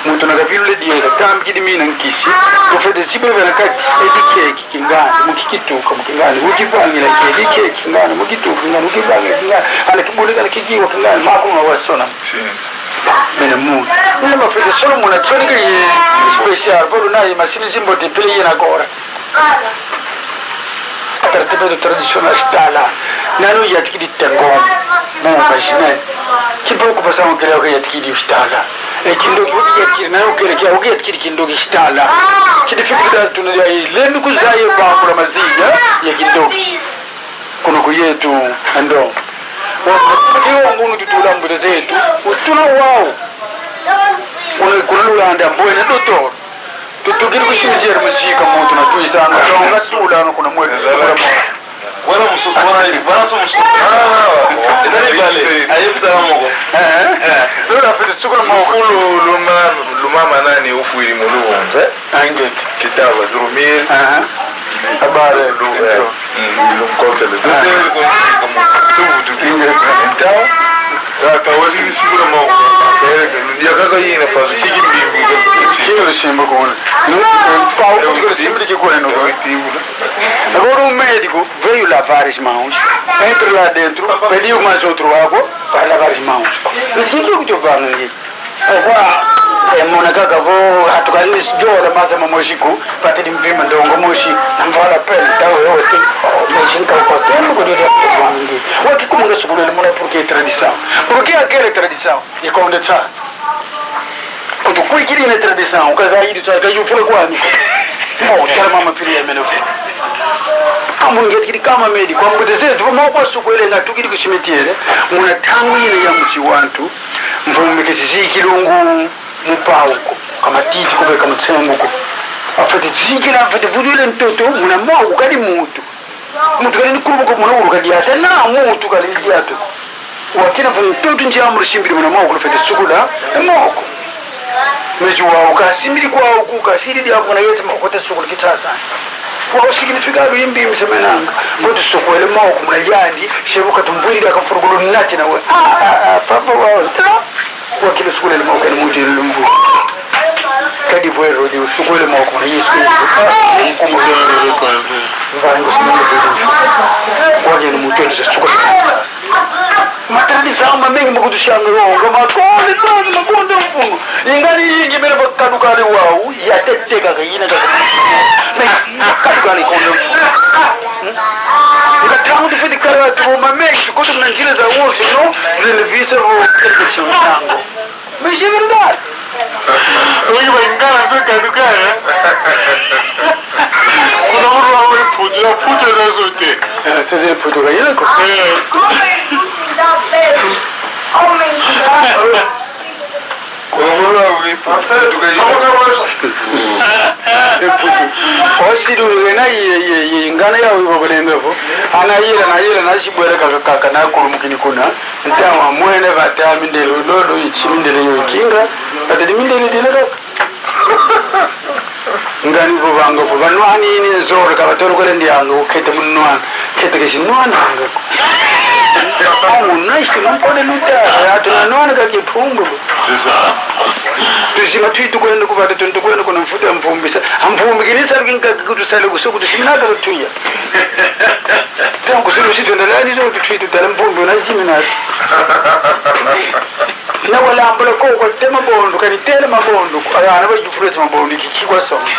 Muntu na kabilule dieka, tambi kidi mina nkisi, kufete zibele vena kati, e dikeki kingani, mu kikituka mu kingani, ukivangila ki, e dikeki kingani, mu kituka kingani, ukivangila kingani, ana kibule kana kikiwa kingani, makulu ma wasona. Mena muntu. Mena mafete solo muna tsoni ke ye special, bolo na ye masili zimbote pele ye na gora. Trattamento tradisional stala. Nani uyatikidi tengom. Mu imagine. Kipo kupasa ukele uyatikidi stala. E kindoki uyatikidi, nani ukele kia uyatikidi kindoki stala. Kidi fikiri da tuna ya lemi kuzaye bakula maziya ya kindoki. Kuno ku yetu ando. Wa, kiwa ngunu tutula mbuta zetu. Utula wau. Una kuna lulanda mbwene dotor. Tutukidi ku cimetière mu zika muntu na tuisanga, tonga tulanga kuna mwetu. Bwana mususu, bwana hivi, bwana so mususu. Ah, ina ni bale, aye bisala moko. Eh, eh. Lula fiti sukula moko. Mukulu luma, lumama nani ufwili mu lubonza. Ainge. Kitaba, zurumir. Aha. Habari, lu, eh. Mm, lumkotele. Ah. Tuvutu. Então, aka wali sukula moko. Dia kaka yina fasu kiki mbimbi. Kiki lusimba kuna. Pau kutuka lusimba liki kuna. Agora o médico veio lavar as mãos, entra lá dentro, pediu mais outro água para lavar as mãos. Mas o que que eu vou fazer? Kwa, e, mona kaka vo, hatuka ni jola maza mamosi ku, pati di mpima ndongo mosi, na mvala pele, tau e oti, o, mosi nka kwa tembo ko dodi a kutu bangi. Waki kumunga sukulele muna porque tradição. Porque aquela tradição, e konde tsa. Kutu kwikidi na tradição, ukaza yidi tsa, ka yufula kwani. Mo, tala mama pili ya meno. Amu ngetikidi kama médico, kwa mbuta zetu, mo kwa sukwele nga tukidi ku cimetière, muna tangu yina ya musi wantu, Mvumbi keti zikilungu mu pau ko, ka matiti ko, ka mutsengo ko. Afwete zikila, afwete vudwile ntoto, muna moko kadi mutu. Mutu kadi ni kulubu ko muna ulu kadi ata, na mutu kadi ni diatu. Wakina fu ntoto nji amuri simbili muna moko, lufwete sukula, e moko. Mezi wau kasimbili kwau ku, kasidi diaku na yete moko te sukula kisasa. Wau significado imbi misemenanga. Mbo tusukwele moko muna yandi, sebu katumbwili dia kafurukulu nati na we. Ah, ah, ah, papa wau, ta. Wakili sukwele moko ni mujele lumbu. Kadi bwero di sukwele moko na Yesu Kristo. Ah, mkumu. Mvango simama. Wanye ni mujele za sukwele. Matranzisao mamengi makutusianga yo, nga makonde, twazi makonde mpungu. Ingani ingi mene bakadukale wau, ya teteka ka yina ka. Na bakadukale konde mpungu. Hmm? Nga tangu tufwete kala tubo mamengi, tukoto muna nzila za wonso, no, zilivisa vo, nsango. Mais c'est vrai. Oyi ba ngala zo kaduka, eh? Kuna mulu wa we putu, ya putu na zo te. Eh, c'est des putu ka yele ko. Eh. Kuna mulu wa Osidi wena ye, ye, ye, ngana ya wibo balembe vo. Ana yela, na yela, na sibwela kaka, kaka, na kulumukini kuna. Ntawa mwene vata mindele lolo, ichi mindele yo ikinga. Vata di mindele dina kaka. Ngani vo vanga vo, vanwani ni nzolo, ka vatolo kwele ndianga, ukete munwana. Kete kesi nwana anga. Amu, nashti, nampone luta, atu na nwana kaki pumbu. Tuzima twi tukwenda ku vata, tun tukwenda kuna mfuta mpumbi sa. Mpumbi kini salu kinka kutusale kuso kutusimina ka tuya. Tangu sulu si tundalani zo tutwi tutala mpumbi na zimi na. Na walambula ko kwa tema bondu, kani tela mabondu. Aya, na ba jufuresi mabondu, kiki kwa songa.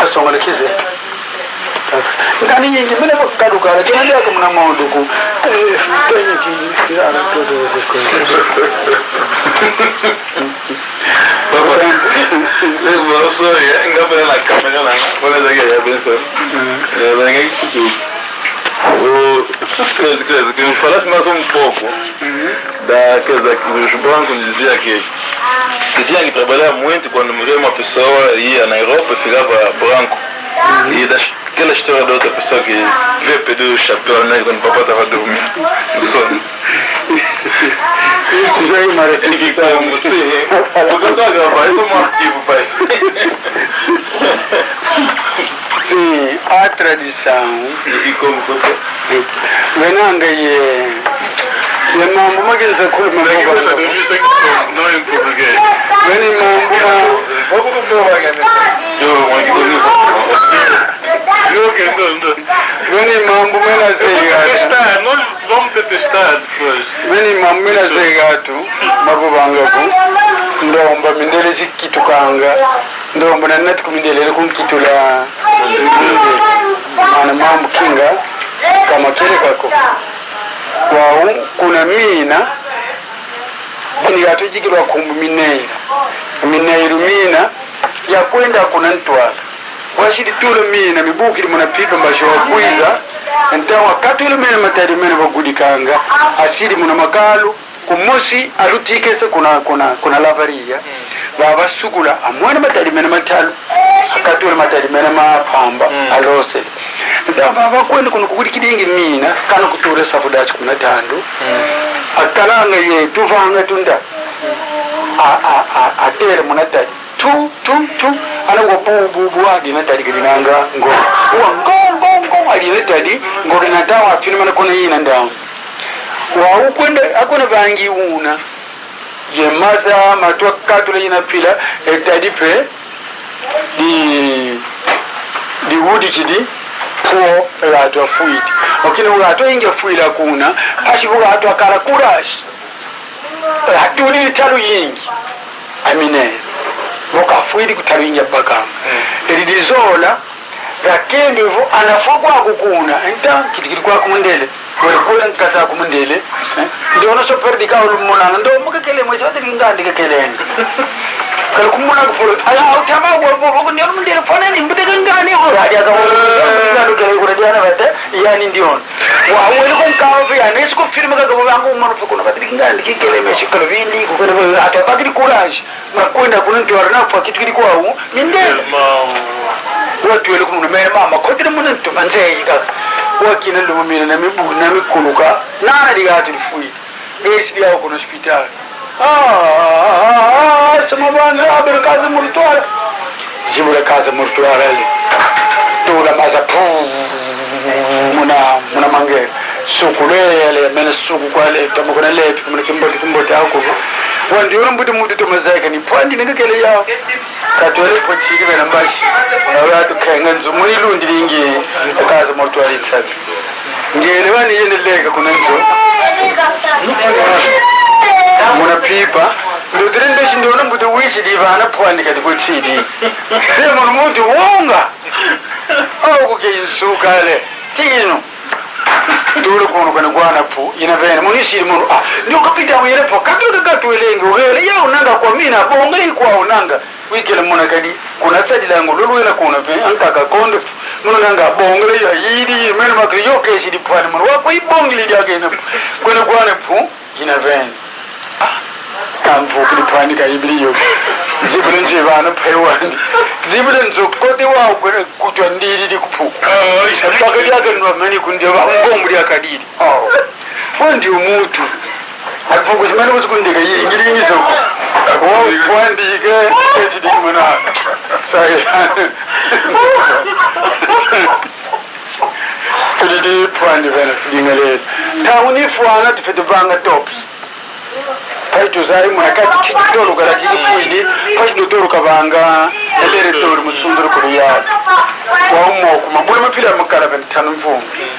Asonga na kize. Ngani nyingi, mina kaduka, la kina ndia kumuna maundu ku. Eh, penyi ki, ya, na todo, Papa, eh, bon, sorry, eh, nga bela na kamera na, bela zaki ya Benson. Mm. Ya, bela nga kiki. O, kwezi, kwezi, que me falasse mais um pouco. Mm. Da, quer dizer, que os brancos diziam que, que tinha que trabalhar muito quando morria uma pessoa, ia na Europa e ficava branco. E das, aquela história da outra pessoa que veio pedir o chapéu, né, quando o papai estava dormindo, no sono. Isso já é uma repetição. Tem que como, sim. Porque eu tô a gravar, isso é um arquivo, pai. Sim, a tradição. E como, como? Wenanga ye, ye mambu makinza kulu mambu. Não em português. Weni mambu ma. Weni mambu mena zega. Vamos testar, nós vamos testar depois. Weni mambu mena zega tu, mavovanga ku. Ndomba mindele zikitukanga. Ndomba na nati ku mindele kunkitula. Mana mambu kinga, ka makele kako. Wau, kuna mina, bani gatu jigilwa kumbu mineiro. Mineiro mina, ya kwenda kuna ntwala. Wasidi tula mina, mibukidi muna pipa mbashi wakwiza. Ntawa katula mina matadi mina bagudikanga. Asidi muna makalu, kumosi, alutikese kuna, kuna, kuna lavaria. Vava sukula, amwene matadi mena matalu, akatula matadi mena mapamba, alose. Ntawa vava kwenda kuna kugudikidingi mina, kana kutula safu dachi kuna tandu. Akalanga ye, tuvanga tunda. A, a, a, atele muna tadi. Tu, tu, tu. Ana wa bu, bu, bu, adi na tadi kadinanga ngo. Wa ngo, ngo, ngo, adi na tadi, ngo dina tawa, fini mana kona yina ndamu. Wa ukwenda, akona vangi una. Ye maza, matwa katula yina pila, e tadi pe, di, di udikidi, po, gatu afwidi. Okina gatu ingi afwila kuna, asi bu gatu akala kurashi. Atuli talu yingi. Amine. Boka afwidi ku talu yingi abakanga. Mm. Eli dizola, gakembe vo, anafwa kwaku kuna. Enta, kitikiti kwaku mundele. Wele kula nkasa ku mundele. Eh? Ndio no so perdi ka ulu mona. Ndo muka kele mwe, sote ngandi ke kele. Kala kumona ku polo. Aya, utama wo, wo, wo, ndio mundele, pona ni, mbute ngani, wo, radia ka, wo, ngalo kele, wo, radia na bate, yani ndio. Wa wele ko nkawa pe ya, nesi ko filme ka gabo yangu mano pe kuna batiri ngandi kikele mesi kala vindi ko kana ata batiri courage. Makwenda kuna ntwala na pa kitu kidi kwau mindele. Watu wele kumuna mene mama kotele muna ntu manze ika. Wakina lumu mina na mibu na mikuluka. Nana di gatu difui. Besi dia kuna hospital. Ah, ah, ah, ah, sama bana, abere casa mortuária. Zibura casa mortuária ali. Tula maza, pum, muna, muna mangere. Suku lwele, mena suku kwale, toma kuna lepi, muna kimbote, kimbote aku. Wandi ora mbuti mutu toma zeka ni pwandi nenge kele yao. Katwele po chiki bena mbashi. Awa tukenga nzumu ilundi lingi. Casa mortuária tsabi. Ngele wani yende leka kuna nzo. Muna pipa. Ndo tiri ndeshi ndona mbuti wishi di vana pwandi kati kutidi. Sile munu muntu wonga. Au kuke insuka le. Tinu. Tulu kunu kani gwana pu. Ina vene. Munu isili munu. Ah. Ndio kapita wile po. Katuka katuwelenge. Wele ya unanga kwa mina. Bonga ikwa unanga. Wikele muna kadi, kuna sadi langu, lulu wena kuna pe, ankaka konde, muna nanga bongele ya, yidi, mene makri yo kesi di pwani, muna wako ibongele di agene, kwene gwane pu, ina veni. Ah. Amvukidi pwani ka ibili yo. Zibule nze bana pai wandi. Zibule nzo kote wa ukwe kutwa ndili di kupu. Mpaka diaka nwa meni kundi ba ngombo diaka dili. Wandi umutu. Akupu kusimana kusikundika yingi lingi soko. Wa wandi ke keti di mana. Sai. Tudi di pwandi bena tudingalele. Tauni fwana tufete vanga tops. Pai tuzaya muna kati titolo kala kikufwidi, pai titolo kabanga, elere tolo musunduru kulu ya. Wa umoko, mabula mapila makala bentano mvumbi.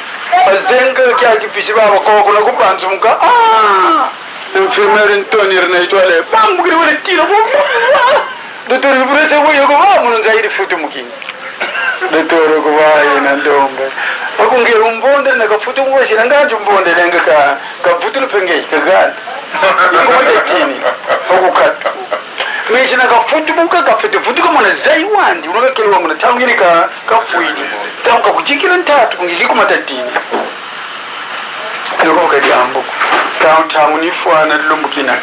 Bazenga kia kipisi baba koko na kupanzumuka. Ah! Enfermeira António na itwale. Bambukiri wale tilo. Doutor Ibrahim, se weyo ko, ah, muno nzaidi futu mukini. Doutor ko, ah, ina ndombe. Akunge umbonde na kafutu mwa sina nganju umbonde lenga ka, ka futu lupenge, ka gani. Iko mwa tatini, okukata. Mesi na kafutu muka kafete futu kamona zai wandi, uno kakele wangu na tangu ini ka, kafwidi. Tangu kakujikila ntatu, kungi kiku matatini. Ilo kwa kadi ambu. Tangu, tangu ni fwana lumbu kina.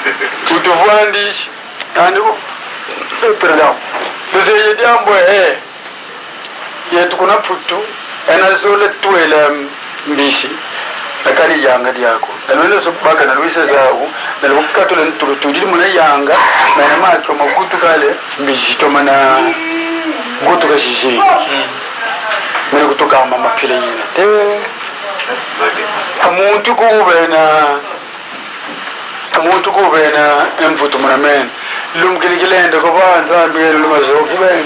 Utuvwandisi. Nani ko? Eh, perdão. Luzeye diambu, eh. Yetu kuna Putu, ena zole twela, mm, mbisi. Na kali yanga diako. Na lwele zo baka na lwisa zau, na lukatula ntulu tudili muna yanga, na na maki o magutu kale, mbisi toma na gutu ka sisi. Mene kutuka mama pile yina. Te. Amuntu kubena Muntu kubena emvutu muna mene. Lumbu kini kilenda ko ba Nzambi elu luma zoki bena.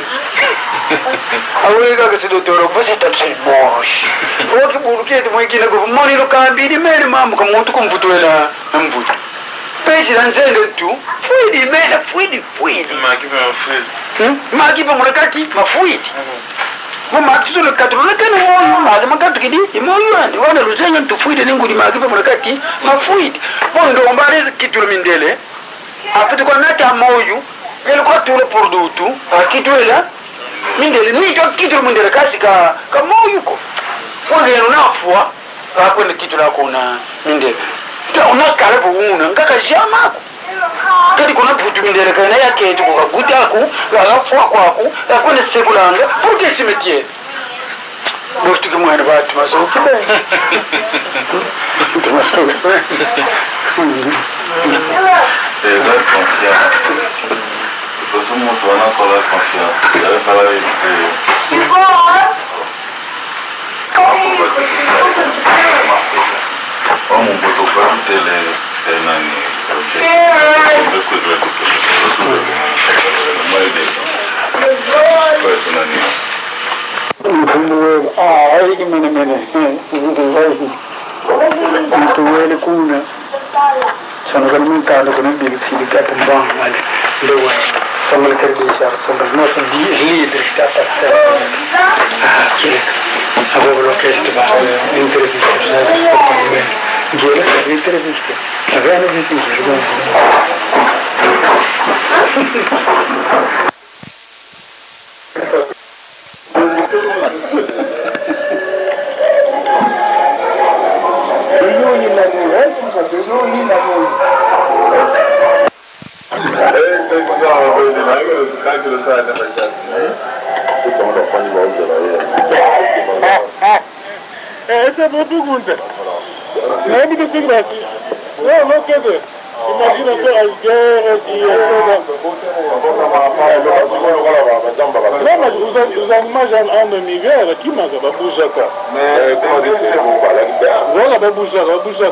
Awe kaka si doutor, ko se tatu se bosh. Oki bulu kietu mwekina ko, moni lo kambidi mene mambu ka muntu kumvutwela emvutu. Pesi na nzenge tu, fwidi mene, fwidi, fwidi. Maki pe mafwidi. Hmm? Maki pe muna kati, mafwidi. Mhm. Bo maki zole katulula kena moyo, ale makatukidi, i moyo andi, wana luzenga ntufwidi ni ngudi maki pe muna kati, mafwidi. Bo ndomba ale kitula mindele, afite kwa nata moyo, ele kwa tula produto, akitwela mindele, nitu akitula mindele kasi ka, ka moyo ko. Bo zenu nafwa, akwenda kitula kuna mindele. Ta unakala bo una, ngaka jama ko. Kadi kuna Putu mindele kaina yaketi ko kaguta ko, kafwa kwaku, kakwenda sekulanga, pour que cimetière. Bostu ki mwene batu mazoki be. Batu mazoki be. Eh, la confiance. Parce que muntu wana kola confiance. Ya kala yete. Mfumu wewe, ah, haidi mene mene. Eh, mtu wele kuna. Sono kali mintando kuna bilu tidi kati mbang mali. Ndewe. Sono le kali bisa, sono le nosso di líder está passando. Ah, que. Agora lo que este ba entrevista, sabe? Gera entrevista. Agora não viste gera. Eh, essa é a boa pergunta. Na época sem graça. Não, não, quer dizer, imagina só as guerras e as coisas. Não, mas os, os animais andam, andam em guerra, que maka babujaka. Voilà, babujaka, babujaka.